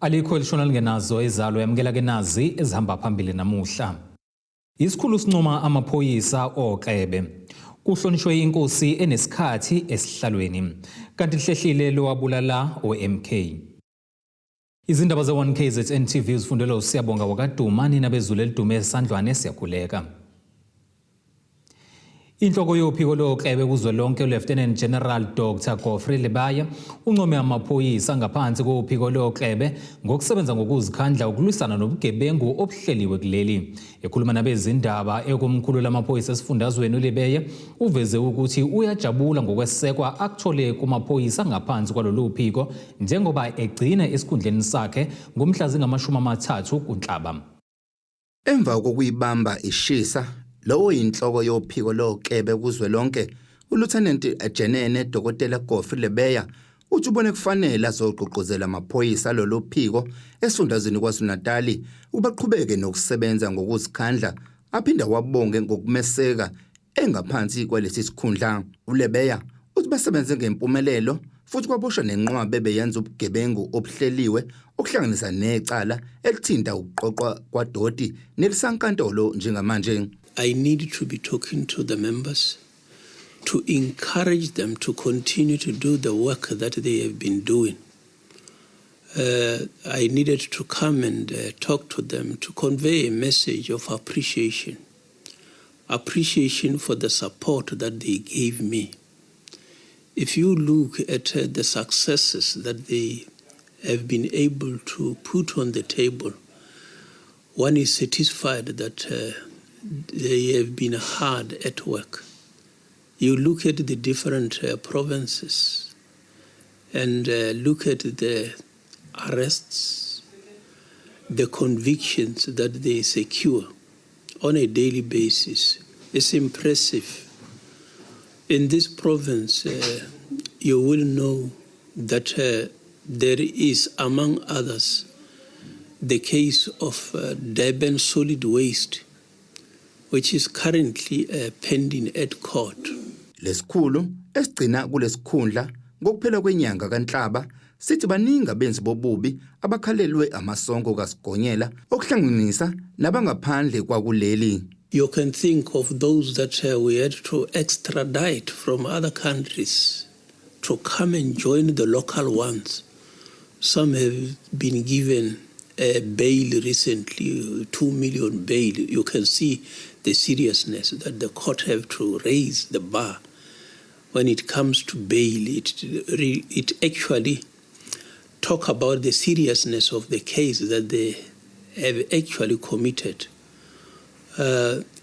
Alikho elishona lingenazo izalo yamukela ke nazi ezihamba phambili namuhla. Isikhulu sincoma amaphoyisa oklebe. Kuhlonishwe inkosi enesikhathi esihlalweni. Kanti lihlehlile lowabulala oMK. Izindaba ze-1 KZN TV zifundelwa uSiyabonga wakaduma nina bezulu elidume esandlwane siyakhuleka. Inhloko yophiko loklebe kuzwelonke uLieutenant General Dr Godfrey Lebaye uncome amaphoyisa ngaphansi kophiko loklebe ngokusebenza ngokuzikhandla ukulwisana nobugebengu obuhleliwe kuleli. Ekhuluma nabezindaba ekomkhulu lamaphoyisa esifundazweni uLebeye uveze ukuthi uyajabula ngokwesekwa akuthole kumaphoyisa ngaphansi kwalolu phiko njengoba egcina esikhundleni sakhe ngomhla zingama-30 kuNhlaba. Emva kokuyibamba ishisa, lowo yinhloko yophiko loklebe kuzwelonke, uLieutenant Jenene Dr Godfrey Lebeya uthi ubone kufanele azogqugquzela amaphoyisa alolu phiko esifundazweni KwaZulu-Natali ukuba aqhubeke nokusebenza ngokuzikhandla, aphinde wabonge ngokumeseka engaphansi kwalesi sikhundla. ULebeya uthi basebenze ngempumelelo futhi kwaboshwa nenqwaba ebeyenza ubugebengu obuhleliwe okuhlanganisa necala elithinta ukuqoqwa kwadoti nelisankantolo njengamanje. I need to be talking to the members to encourage them to continue to do the work that they have been doing. I needed to come and talk to them to convey a message of appreciation. Appreciation for the support that they gave me. If you look at the successes that they have been able to put on the table, one is satisfied that they have been hard at work. You look at the different provinces and look at the arrests, the convictions that they secure on a daily basis. It's impressive. In this province, you will know that there is, among others, the case of Durban solid waste, which is currently pending at court. Lesikhulu esigcina kulesikhundla ngokuphela kwenyanga kaNhlaba sithi baningi abenzi bobubi abakhalelwe amasongo kaSigonyela okuhlanganisa nabangaphandle kwakuleli. You can think of those that we had to extradite from other countries to come and join the local ones. Some have been given a bail recently, 2 million bail. You can see the seriousness that the court have to raise the bar when it comes to bail. It actually talk about the seriousness of the case that they have actually committed.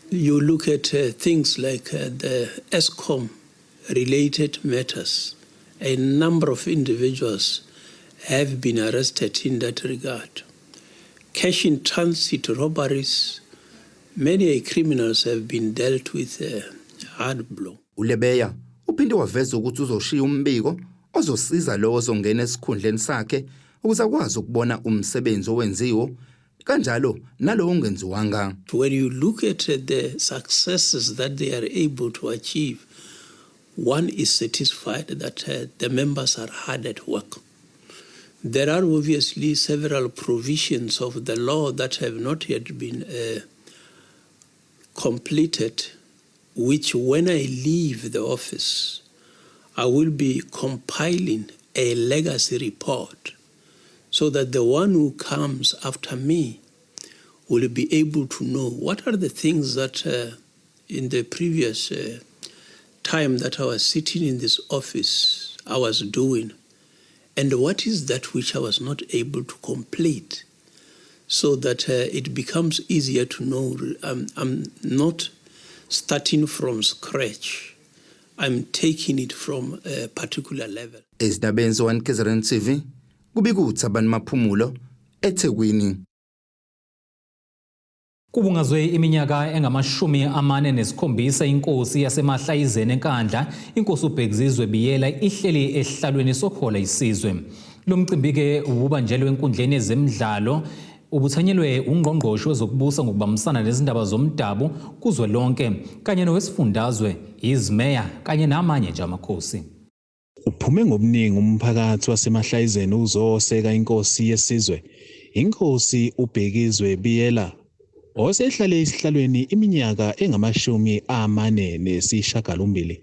You look at things like the Eskom related matters. A number of individuals have been arrested in that regard. Cash in transit robberies, many criminals have been dealt with a hard blow. ULebeya uphinde waveza ukuthi uzoshiya umbiko ozosiza lowo ozongena esikhundleni sakhe ukuze akwazi ukubona umsebenzi owenziwe kanjalo nalowo ongenziwanga. When you look at the successes that they are able to achieve, one is satisfied that the members are hard at work. There are obviously several provisions of the law that have not yet been completed, which when I leave the office, I will be compiling a legacy report so that the one who comes after me will be able to know what are the things that in the previous time that I was sitting in this office I was doing, and what is that which I was not able to complete, so that it becomes easier to know I'm not starting from scratch. I'm taking it from a particular level. Ezindabeni ze-1 KZN TV kubika uThabani Maphumulo eThekwini. Kubungazwe iminyaka engama-47 inkosi yaseMahlayizeni eNkandla, inkosi uBhekizizwe Biyela ihleli esihlalweni sokuhola isizwe. Lo mcimbi-ke ububanjelwe enkundleni yezemidlalo ubuthanyelwe ungqongqoshe wezokubusa ngokubambisana nezindaba zomdabu kuzwelonke kanye nowesifundazwe, izimeya kanye namanye nje amakhosi. Uphume ngobuningi umphakathi waseMahlayizeni uzoseka inkosi yesizwe, inkosi uBhekizwe Biyela, osehlale esihlalweni iminyaka engu-48.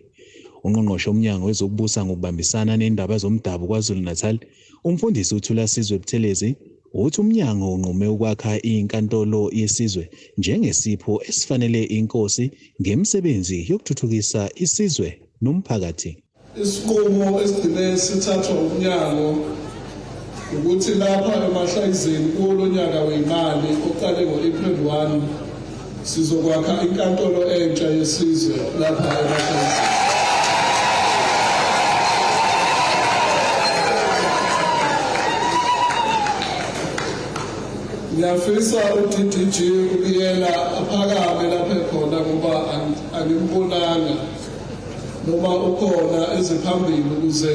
Ungqongqoshe womnyango wezokubusa ngokubambisana nendaba zomdabu KwaZulu-Natal, umfundisi uThulasizwe Buthelezi, uthi umnyango unqume ukwakha inkantolo yesizwe njengesipho esifanele inkosi ngemisebenzi yokuthuthukisa isizwe nomphakathi. Isinqumo esigcine sithathwa umnyango ukuthi lapha eMahlayizeni kuwo lo nyaka weyimali oqale ngo-April 1 sizokwakha inkantolo entsha yesizwe lapha eMahlayizeni. Ngiyafisa u-DDG uBiyela aphakame lapha ekhona ngoba angimbonanga noma ukhona eziphambili ukuze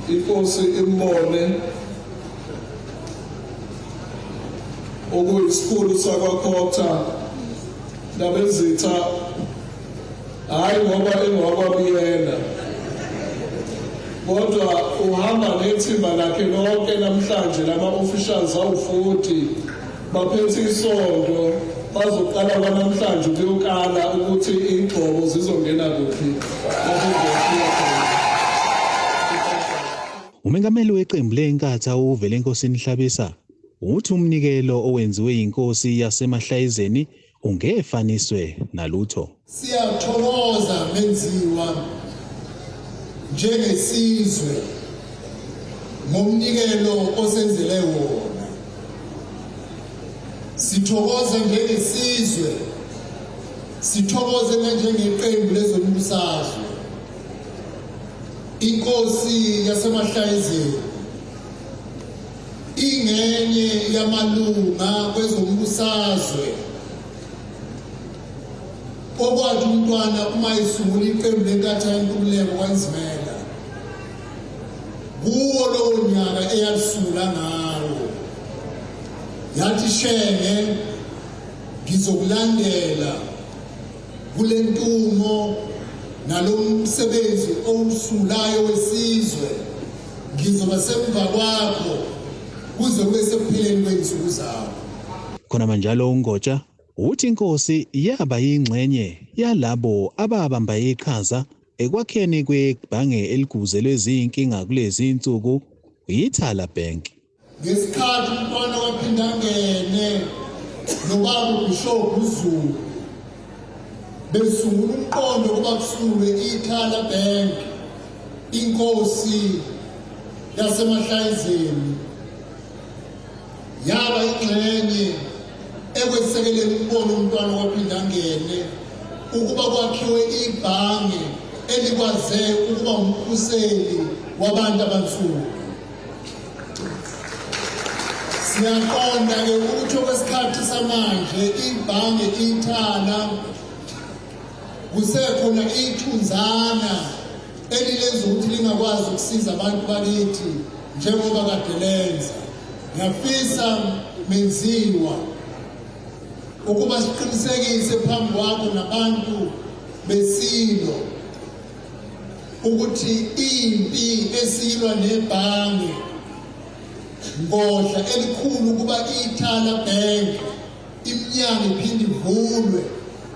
inkosi imbone okuyisikhulu sakwakhotha nabezitha hayi ngoba engowakwabiyela kodwa uhamba nethimba lakhe lonke namhlanje lama-officials awu-40 baphethe isondo bazoqala kwanamhlanje ukuyokala ukuthi iy'gxobo zizongena kuphi lapho kuzofika khona. Umengameli weqembu leNkatha uVelenkosini Hlabisa uthi umnikelo owenziwe yinkosi yaseMahlayizeni ungefaniswe nalutho. Siyathokoza menziwa njengesizwe ngomnikelo osenzele wona. Sithokoza njengesizwe, sithokoze nanjengeqembu lezombusazwe. Inkosi yaseMahlayizeni ingenye yamalunga kwezombusazwe okwathi umntwana uma esungula iqembu leNkatha Yenkululeko kwaNzimela kuwo lowo nyaka eyalisungula ngawo yathi shenge ngizokulandela kule ntumo nalo msebenzi owusungulayo wesizwe ngizoba semva kwakho kuze kube sekupheleni kwey'nsuku zakho. Khona manjalo uNgotsha uthi inkosi yaba yingxenye yalabo ababamba iqhaza ekwakheni kwebhange eliguzelwe zinkinga kulezi insuku iThala Bank. Ngesikhathi umntwana waphindangene nobaba uBishop uZulu besungula umqondo ukuba kusungulwe iThala Bank, inkosi yaseMahlayizeni yaba ingxenye ekwesekeleni umbono umntwana waphindangene ukuba kwakhiwe ibhange elikwaze ukuba umkhuseli wabantu abansundu. Siyaqonda-ke ukuthi okwesikhathi samanje ibhange iThala kusekhona ithunzana elilenza ukuthi lingakwazi ukusiza abantu bakithi njengoba kade lenza. Ngiyafisa menziwa ukuba siqinisekise phambi kwakho nabantu besilo ukuthi impi esiyilwa nebhange ngodla elikhulu ukuba iThala Bank iminyango iphinde ivulwe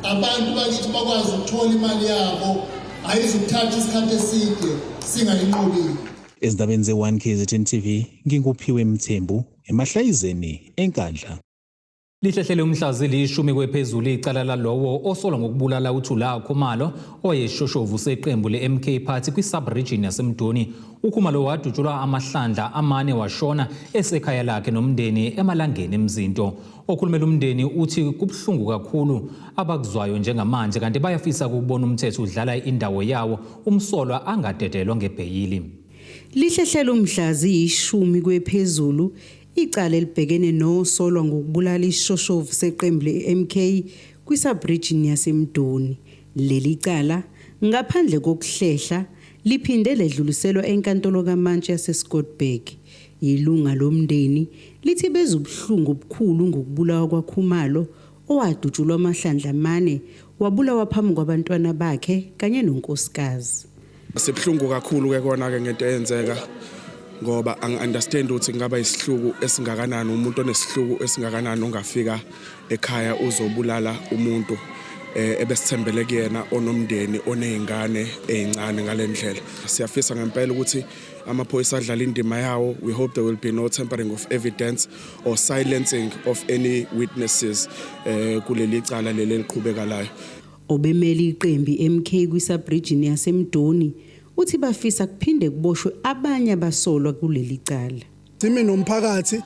abantu bakithi bakwazi ukuthola imali yabo ayizukuthatha isikhathi eside singayinqobile. Ezindabeni ze-1 KZN TV nginguPhiwe Mthembu eMahlayizeni eNkandla. Lihlehlele umhla zilishumi kwephezulu icala lalowo osolwa ngokubulala uThula Khumalo oyeshoshovu seqembu le-MK Party kwi-sub-region yaseMdoni. UKhumalo wadutshulwa amahlandla amane washona esekhaya lakhe nomndeni emalangeni eMzinto. Okhulumela umndeni uthi kubuhlungu kakhulu abakuzwayo njengamanje kanti bayafisa ukubona umthetho udlala indawo yawo umsolwa angadedelwa ngebheyili. Lihlehlele umhla ziyishumi kwephezulu Icala elibhekene nosolwa ngokubulala isishoshovu seqembu le-MK kwi-sub-region yaseMdoni. Leli cala, ngaphandle kokuhlehla, liphinde ledluliselwa eNkantolo kaMantshi yaseScottburgh. Ilunga lomndeni lithi bezwe ubuhlungu obukhulu ngokubulawa kwaKhumalo, owadutshulwa amahlandla amane wabulawa phambi kwabantwana bakhe kanye nonkosikazi. Sibuhlungu kakhulu ke kona ke ngento eyenzeka ngoba angi-understand ukuthi kungaba isihluku esingakanani, umuntu onesihluku esingakanani ongafika ekhaya uzobulala umuntu ebesithembele kuyena, onomndeni, oney'ngane ey'ncane ngale ndlela. Siyafisa ngempela ukuthi amaphoyisa adlala indima yawo. We hope there will be no tampering of evidence or silencing of any witnesses kuleli cala leli eliqhubekalayo. Obemele iqembu iMK kwi-sub-region yaseMdoni uthi bafisa kuphinde kuboshwe abanye abasolwa kuleli cala. Simi nomphakathi,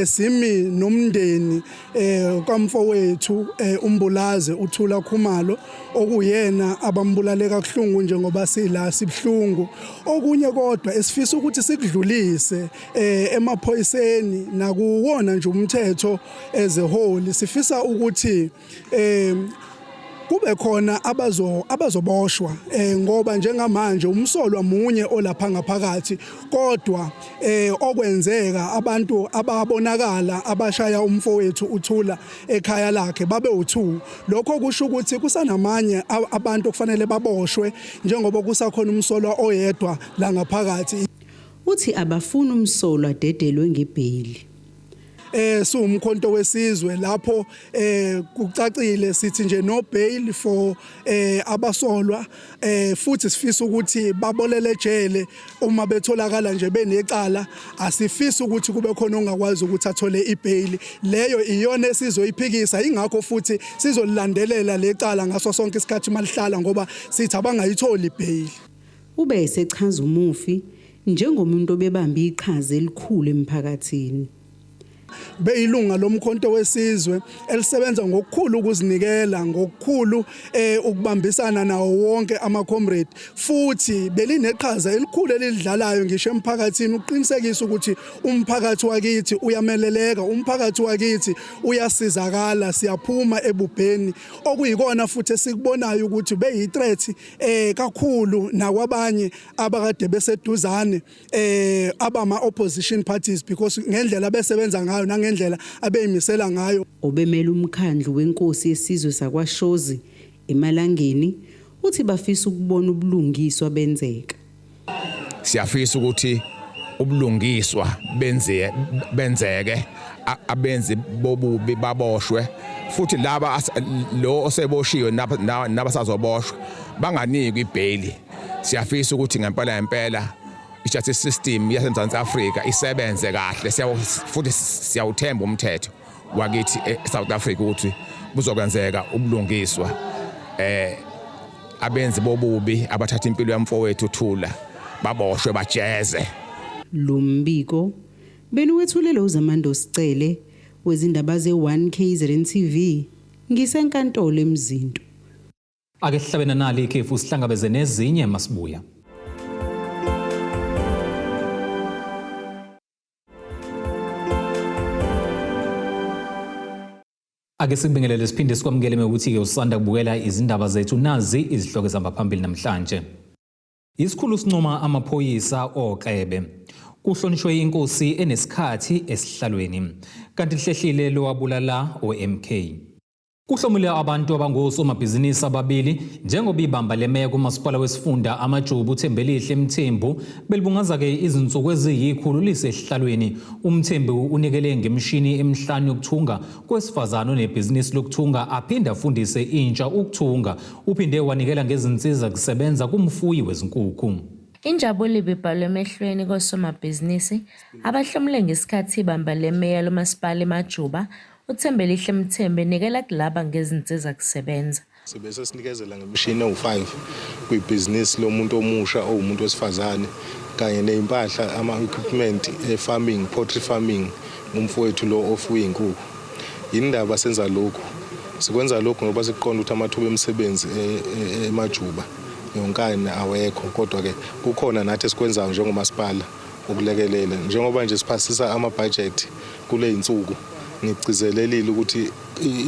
simi nomndeni kamfowethu uMbulaze uThula Khumalo, okuyena abambulale kabuhlungu. Njengoba sila sibhlungu, okunye kodwa esifisa ukuthi sikudlulise emaphoyiseni nakuwona nje umthetho ezeholi, sifisa ukuthi kube khona abazoboshwa, ngoba njengamanje umsolwa munye olapha ngaphakathi, kodwa okwenzeka abantu ababonakala abashaya umfowethu uThula ekhaya lakhe babe u2. Lokho kusho ukuthi kusanamanye abantu okufanele baboshwe, njengoba kusakhona umsolwa oyedwa la ngaphakathi. Uthi abafuni umsolwa adedelwe ngebheyili. Siwumkhonto wesizwe lapho kucacile, sithi nje no bail for abasolwa, futhi sifisa ukuthi babolele ejele uma betholakala nje benecala. Asifisi ukuthi kube khona ongakwazi ukuthi athole ibail. Leyo iyona esizoyiphikisa, ingakho futhi sizolilandelela lecala ngaso sonke isikhathi malihlala, ngoba sithi abangayitholi ibail. Ube esechaza umufi njengomuntu obebamba iqhaza elikhulu emphakathini. Beyilunga lomkhonto wesizwe elisebenza ngokukhulu ukuzinikela, ngokukhulu ukubambisana nawo wonke ama comrade, futhi belineqhaza elikhulu elidlalayo ngisho emphakathini ukuqinisekisa ukuthi umphakathi wakithi uyameleleka, umphakathi wakithi uyasizakala, siyaphuma ebubheni, okuyikona futhi esikubonayo ukuthi beyi-threat kakhulu nakwabanye abakade beseduzane abama opposition parties, because ngendlela abesebenza ngayo nangendlela abeyimisela ngayo. Obemele umkhandlu wenkosi yesizwe sakwaShozi eMalangeni uthi bafisa ukubona ubulungiswa benzeka. Siyafisa ukuthi ubulungiswa benzeke, abenzi bobubi baboshwe, futhi laba lo oseboshiwe nabasazoboshwa banganikwa ibheyili. Siyafisa ukuthi ngempela ngempela i-justice system yaseMzansi Afrika isebenze kahle, futhi siyawuthemba umthetho wakithi e-South Africa ukuthi buzokwenzeka ubulungiswa, abenzi bobubi abathatha impilo yamfowethu Thula baboshwe, bajeze. Lo mbiko beniwethulele uZamando Sicele wezindaba ze-1 KZN TV, ngisenkantolo eMzinto. Ake sihlabene nali ikhefu, sihlangabeze nezinye masibuya. Ake sikubingelele siphinde sikwamukele ukuthi-ke usanda kubukela izindaba zethu. Nazi izihloko ezihamba phambili namhlanje. Isikhulu sincoma amaphoyisa oKlebe. Kuhlonishwe inkosi enesikhathi esihlalweni. Kanti lihlehlile lowabulala oMK. Kuhlomule abantu abangosomabhizinisi ababili njengoba ibamba lemeya kumasipala wesifunda Amajuba uThembelihle Mthembu belibungaza-ke izinsuku eziyi-100 lisehlalweni. UMthembu unikele ngemishini emihlanu yokuthunga kwesifazane onebhizinisi lokuthunga aphinde afundise intsha ukuthunga. Uphinde wanikela ngezinsiza kusebenza kumfuyi wezinkukhu. Injabulo ibibhalwe emehlweni kosomabhizinisi abahlomule ngesikhathi ibamba lemeya lomasipala eMajuba uThembelihle Mthembu enikela kulaba ngezinsiza kusebenza. Sibe sesinikezela ngemishini ewu-5 kwibhizinisi lomuntu omusha owumuntu wesifazane, kanye ney'mpahla, ama-equipment e-farming, poultry farming, umfowethu lo ofuye iy'nkukhu. Yini ndaba senza lokhu? Sikwenza lokhu ngoba siqonda ukuthi amathuba emisebenzi eMajuba yonkana awekho, kodwa-ke kukhona nathi esikwenzayo njengomasipala ukulekelela. Njengoba nje siphasisa amabhajethi kule y'nsuku, ngigcizelelile ukuthi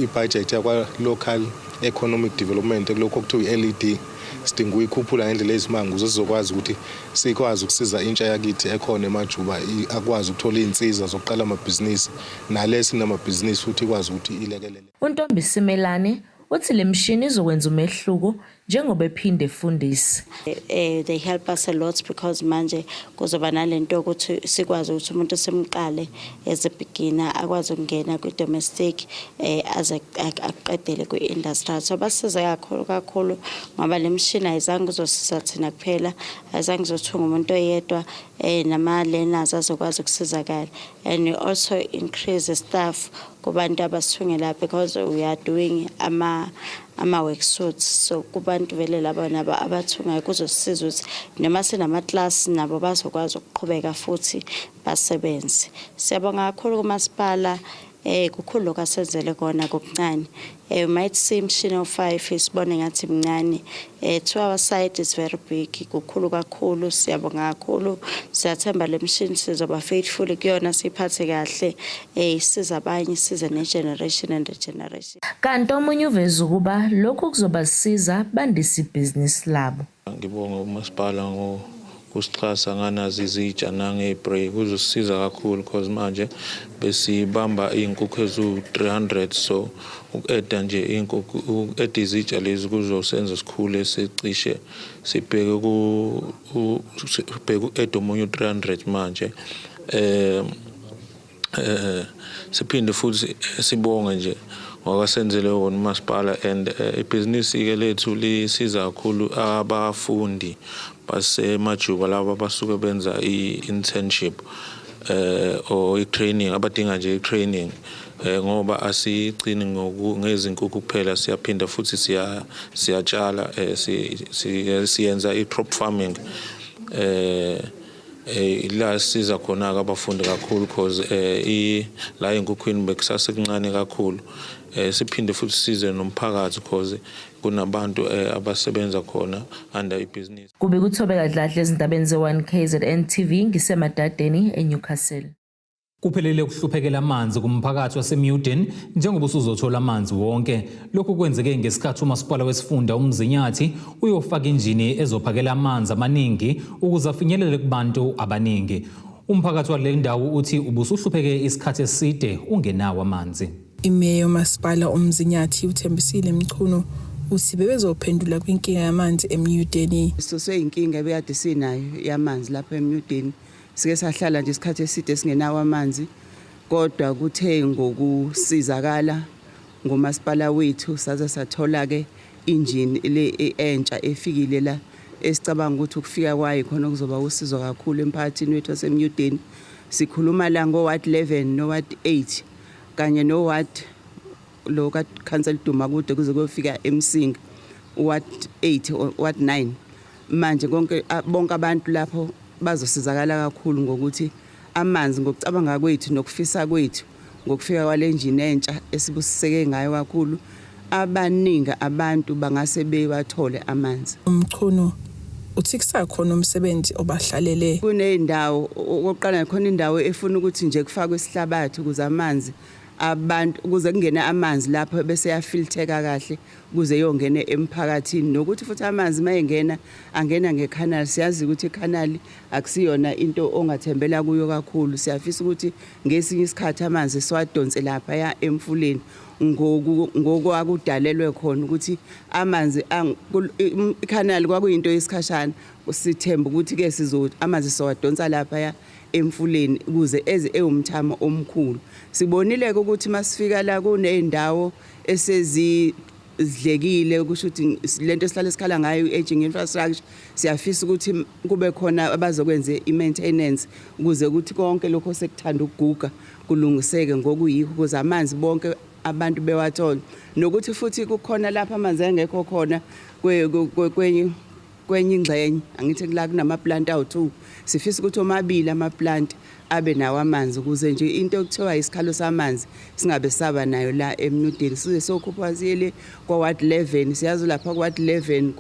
ibhajethi yakwa-local economic development, kulokhu okuthiwa i-LED, sidinga ukuyikhuphula ngendlela eyisimanga ukuze sizokwazi ukuthi sikwazi ukusiza intsha yakithi ekhona eMajuba akwazi ukuthola iy'nsiza zokuqala amabhizinisi, nalesi namabhizinisi futhi ikwazi ukuthi ilekelele. UNtombi Simelane uthi le mishini izokwenza umehluko. njengoba ephinde efundisa. They help us a lot because manje kuzoba nalento yokuthi sikwazi ukuthi umuntu simqale as a beginner akwazi ukungena kwi-domestic aze aqedele kwi-industrial. So basiza kakhulu kakhulu ngoba le mishini ayizange izosiza thina kuphela, ayizange izothunga umuntu oyedwa, nama-learners azokwazi ukusizakala, and we also increase the staff kubantu abasithungela because we are doing ama-work suits. So kubantu vele laba nabo abathungayo kuzosisiza ukuthi noma sinama-class nabo bazokwazi ukuqhubeka futhi basebenze. Siyabonga kakhulu kumasipala, kukhulu lokhu asenzele kona kokuncane. Might see imishini o5 sibone ngathi mncane, to our side is very big, kukhulu kakhulu. Siyabonga kakhulu, siyathemba le mishini sizoba faithful kuyona, siphathe kahle, isiza abanye, isize ne-generation and the generation. Kanti omunye uveza ukuba lokhu kuzobasiza bandise ibhizinisi labo. Ngibonga umasipala ngokusixhasa nganazi izitsha nange-spray, kuzosisiza kakhulu because manje besibamba iy'nkukhu eziwu-300, so uku-adda nje iy'nkukhu, uku-adda izitsha lezi kuzosenza sikhule sicishe sibheke ku sibheke u-adda omunye u-300 manje. Siphinde futhi sibonge nje ngokwasenzele wona umasipala, and ibhizinisi-ke lethu lisiza kakhulu abafundi baseMajuba, laba abasuke benza i-internship or i-training, abadinga nje i-training, ngoba asigcini ngezinkukhu kuphela, siyaphinda futhi siyatshala, siyenza i-crop farming. La siza khona ke abafundi kakhulu because la enkukhwini bekusasekuncane kakhulu. Siphinde futhi size nomphakathi because kunabantu abasebenza khona under ibhizinisi. Kube kuThobeka Dladla ezindabeni ze-1 KZN TV, ngiseMadadeni, eNewcastle. Kuphelele ukuhluphekela amanzi kumphakathi waseMuden njengoba usuzothola amanzi wonke. Lokhu kwenzeke ngesikhathi umasipala wesifunda uMzinyathi uyofaka injini ezophakela amanzi amaningi ukuze afinyelele kubantu abaningi. Umphakathi wale ndawo uthi ubusuhlupheke isikhathi eside ungenawo amanzi. Imeya yomasipala uMzinyathi uThembisile Mchunu uthi bebezophendula kwinkinga yamanzi eMuden. Sisuswe inkinga ebekade sinayo yamanzi lapha eMuden. Sike sahlala nje isikhathi eside singenawo amanzi, kodwa kuthe ngokusizakala ngomasipala wethu saze sathola ke injini le entsha efikile la, esicabanga ukuthi ukufika kwayo khona kuzoba usizo kakhulu emphakathini wethu waseMuden. Sikhuluma la ngo ward 11 no ward 8 kanye no ward lo ka council Dumakude kuze kuyofika eMsinga, ward 8, ward 9. Manje konke bonke abantu lapho bazosizakala kakhulu ngokuthi amanzi, ngokucabanga kwethu nokufisa kwethu, ngokufika kwale njini entsha esibusiseke ngayo kakhulu, abaningi abantu bangase bewathole amanzi. Umchunu uthi kusakhona umsebenzi obahlalele. Kuneyindawo, okokuqala khona indawo efuna ukuthi nje kufakwe isihlabathi ukuze amanzi abantu, ukuze kungene amanzi lapho bese yafiltheka kahle ukuze yongena emphakathini, nokuthi futhi amanzi mayengena angena nge-canal. Siyazi ukuthi i-canal akusiyona into ongathembela kuyo kakhulu. Siyafisa ukuthi ngesinye isikhathi amanzi siwadonse lapha ya emfuleni ngokwakudalelwe khona ukuthi amanzi i-canal kwakuyinto yesikhashana. Sithemba ukuthi ke sizo amanzi siwadonsa lapha ya emfuleni ukuze eze ewumthamo omkhulu. Sibonile ukuthi masifika la kuneyindawo esezidlekile, kusho ukuthi lento esihlale sikhala ngayo, i-aging infrastructure. Siyafisa ukuthi kube khona abazokwenza i-maintenance ukuze ukuthi konke lokho sekuthanda ukuguga kulungiseke ngokuyikho, ukuze amanzi bonke abantu bewathole, nokuthi futhi kukhona lapha amanzi engekho khona kwenye ingxenye. Angithi la kunama-plant awu-2, sifisa ukuthi omabili ama-plant abe nawo amanzi ukuze nje into ekuthiwa isikhalo samanzi singabe saba nayo la eMuden. Size sokhupha siye le kwa-ward 11. Siyazi lapha ku-ward 11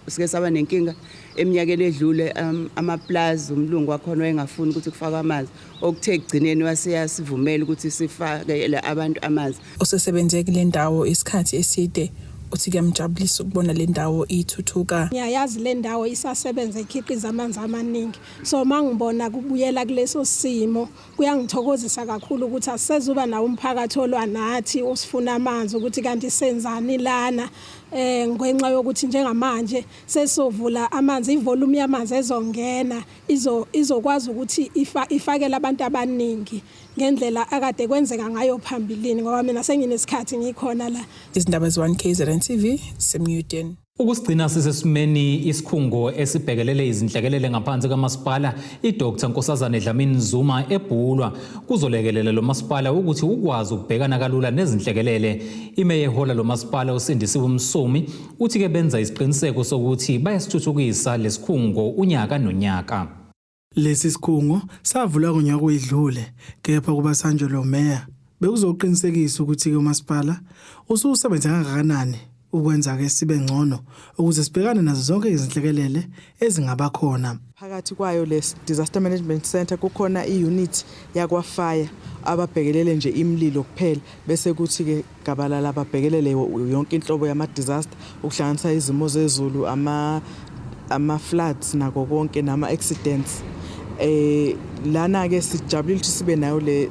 sike saba nenkinga eminyakeni edlule, amaplazi umlungu wakhona wayengafuni ukuthi kufakwe amanzi, okuthe ekugcineni waseyasivumela ukuthi sifakele abantu amanzi. Osesebenze kule ndawo isikhathi eside uthi kuyamjabulisa ukubona le ndawo ithuthuka. Ngiyayazi le ndawo isasebenza, ikhiqiza amanzi amaningi, so mangibona kubuyela kuleso simo kuyangithokozisa kakhulu ukuthi asisezuba nawo umphakathi olwa nathi usifuna amanzi, ukuthi kanti senzani lana. eh ngenxa yokuthi njengamanje sesovula amanzi ivolume yamanzi ezongena izo izokwazi ukuthi ifakele abantu abaningi ngendlela akade kwenzeka ngayo phambilini ngoba mina senginesikhathi ngikhona la. Izindaba ze-1 KZN TV semuden. Ukusigcina sisesimeni isikhungo esibhekelele izinhlekelele ngaphansi kamasipala iDr Nkosazane Dlamini Zuma eBhulwa kuzolekelela lo masipala ukuthi ukwazi ukubhekana kalula nezinhlekelele. Imeya ehola lo masipala uSindisiwe Msomi uthi-ke benza isiqiniseko sokuthi bayasithuthukisa lesikhungo unyaka nonyaka. Lesi sikhungo savulwa ngonyaka oyedlule kepha kuba sanjolo meya bekuzoqinisekisa ukuthi-ke umasipala ususebenze kangakanani ukwenza-ke sibe ngcono ukuze sibhekane nazo zonke izinhlekelele ezingaba khona. Phakathi kwayo le Disaster Management Centre kukhona i-unit yakwa-fire ababhekelele nje imililo kuphela bese kuthi-ke gabalala ababhekelele yonke inhlobo yama-disaster ukuhlanganisa izimo zezulu ama-floods nako konke nama-accidents. Lana ke sijabulile ukuthi sibe nayo le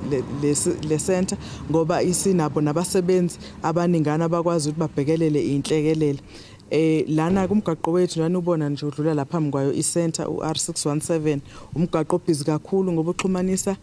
le center ngoba isinabo nabasebenzi abaningana abakwazi ukuthi babhekelele inhlekelele. Lana kumgaqo wethu njani ubona nje udlula lapha phambi kwayo i-center u-R617 umgaqo obhizi kakhulu ngoba uxhumanisa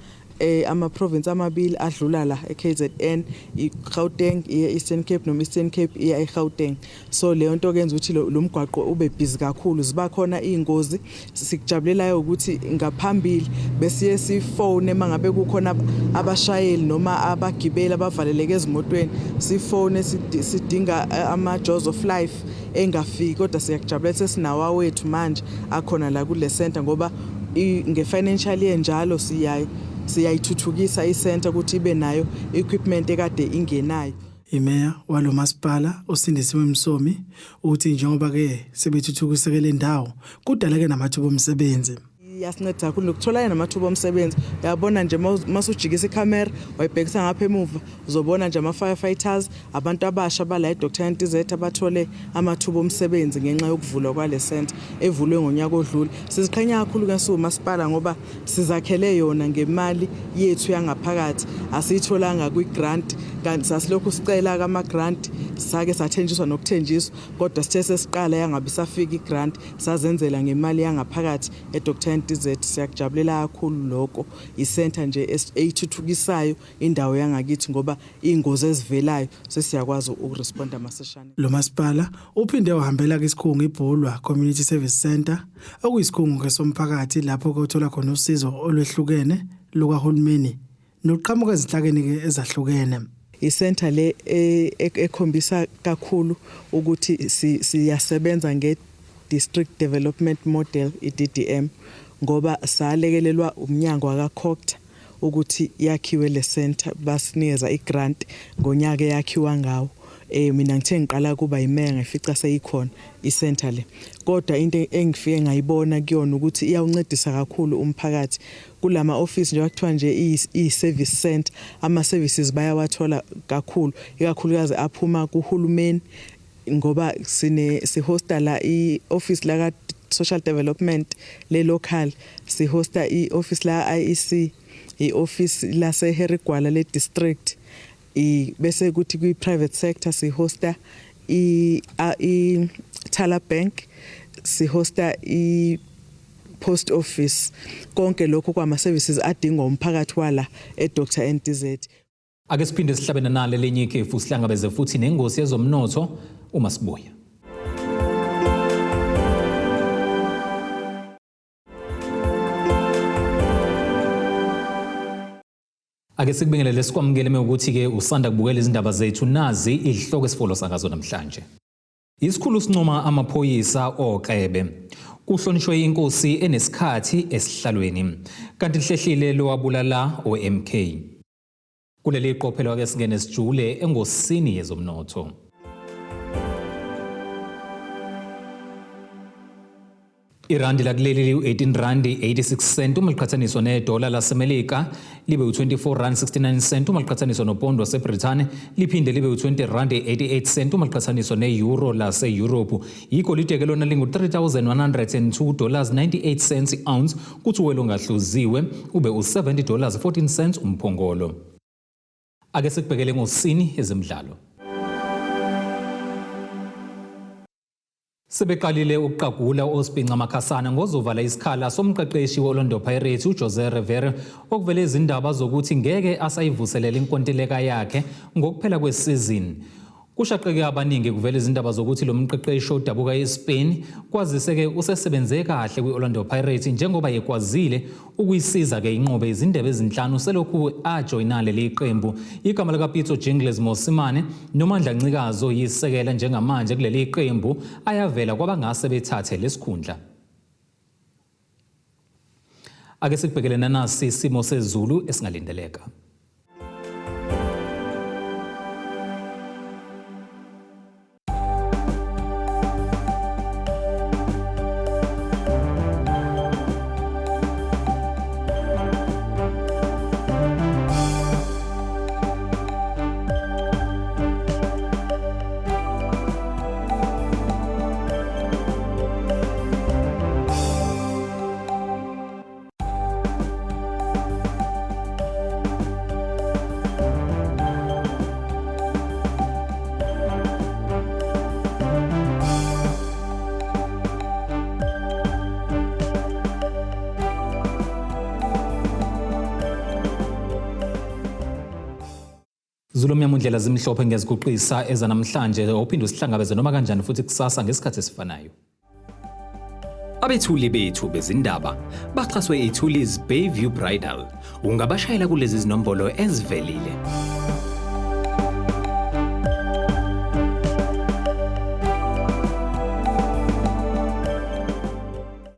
ama-province amabili adlula la e-KZN, i-Gauteng iye Eastern Cape noma Eastern Cape iya e-Gauteng. So leyo nto kenza ukuthi lo mgwaqo ube busy kakhulu, ziba khona izingozi. Sikujabulelayo ukuthi ngaphambili besiye sifone mangabe kukhona abashayeli noma abagibeli abavaleleke ezimotweni, sifone sidinga ama-jaws of life engafiki, kodwa siyakujabulela sesinawo awethu manje akhona la kule center ngoba nge-financial year njalo siyayithuthukisa i-center ukuthi ibe nayo equipment ekade ingenayo. Imeya walo masipala uSindisiwe Msomi uthi njengoba ke sebethuthukiseke le ndawo kudaleke namathuba omsebenzi. Iyasinceda kakhulu nokutholana namathuba omsebenzi. Uyabona nje masujikisa ikhamera wayibhekisa ngapha emuva uzobona nje ama-firefighters, abantu abasha bala e-Dr NTZ abathole amathuba omsebenzi ngenxa yokuvulwa kwale center evulwe ngonyaka odlule. Siziqhenya kakhulu ke siwumasipala ngoba sizakhele yona ngemali yethu yangaphakathi, asiyitholanga kwi-grant, kanti sasilokhu sicela kama-grant, sake sathenjiswa nokuthenjiswa, kodwa sithe sesiqala yangabe isafika i-grant, sazenzela ngemali yangaphakathi e-Dr NTZ. Siyakujabulela kakhulu lokho, i-center nje eyithuthukisayo indawo yangakithi ngoba iy'ngozi ezivelayo sesiyakwazi ukuresponda masishane. Lo masipala uphinde wahambela isikhungo iBhulwa Community Service Centre okuyisikhungo ke somphakathi lapho ke uthola khona usizo olwehlukene lukahulumeni noqhamuka ezinhlakeni ke ezahlukene. I-center le ekhombisa kakhulu ukuthi siyasebenza nge-District Development Model i-DDM ngoba salekelelwa umnyango wakaCogta ukuthi yakhiwe le center, basinikeza i-grant ngonyaka eyakhiwa ngawo. Mina ngithe ngiqala kuba yimeya ngafica seyikhona i-center le, kodwa into engifike ngayibona kuyona ukuthi iyawuncedisa kakhulu umphakathi kulama office njengoba kuthiwa nje i-service center, ama services bayawathola kakhulu, ikakhulukazi aphuma kuhulumeni ngoba sine sihosta la i-office la ka social development le local, sihosta i-office la IEC, i-office lase Harry Gwala le district, bese kuthi kwi private sector sihosta i Thala Bank, sihosta i post office. Konke lokho kwama services adingwa umphakathi wala eDr NTZ. Ake siphinde sihlabene nale lenye ikhefu, sihlangabeze futhi nengosi yezomnotho uma sibuya. Ake sikubingelele sikwamukele mewukuthi-ke usanda kubukela izindaba zethu, nazi izihloko esifolo sangazo namhlanje. Isikhulu sincoma amaphoyisa oklebe. Kuhlonishwe inkosi enesikhathi esihlalweni. Kanti lihlehlile lowabulala oMK. Kuleli qophelo ake singene sijule engosini yezomnotho. Irandi lakuleli liwu-18 randi 86 cent uma liqhathaniswa nedola laseMelika, libe u-24 rand 69 cent uma liqhathaniswa nopondo waseBrithani, liphinde libe u-20 rand 88 cent uma liqhathaniswa ne-euro lase-Europe. Igolide-ke lona lingu-3102 dollars 98 cents i-ounce, kuthi uwelo ongahluziwe ube u-70 dollars 14 cents umphongolo. Ake sikubhekele ngosini ezemidlalo. Sebeqalile ukuqagula oSpinca Makhasana ngozovala isikhala somqeqeshi we-Orlando Pirates uJose Rivera okuvele izindaba zokuthi ngeke asayivuselela inkontileka yakhe ngokuphela kwesizini. Kushaqeke abaningi kuvela izindaba zokuthi lo mqeqeshi odabuka eSpain kwazise-ke usesebenze kahle kwi-Orlando Pirates njengoba yekwazile ukuyisiza-ke inqobe izindebe ezinhlanu selokhu ajoyina leli qembu. Igama likaPitso Jingles Mosimane noMandla Ncikazi oyisekela njengamanje kuleli qembu ayavela kwabangase bethathe lesikhundla. Ake sikubhekele nanasi isimo sezulu esingalindeleka. Zulu mnyama undlela zimhlophe ngiyaziguqisa ezanamhlanje ophinde usihlangabeze noma kanjani futhi kusasa ngesikhathi esifanayo. Abethuli bethu bezindaba baxhaswe iThuli's Bayview Bridal. Ungabashayela kulezi zinombolo ezivelile.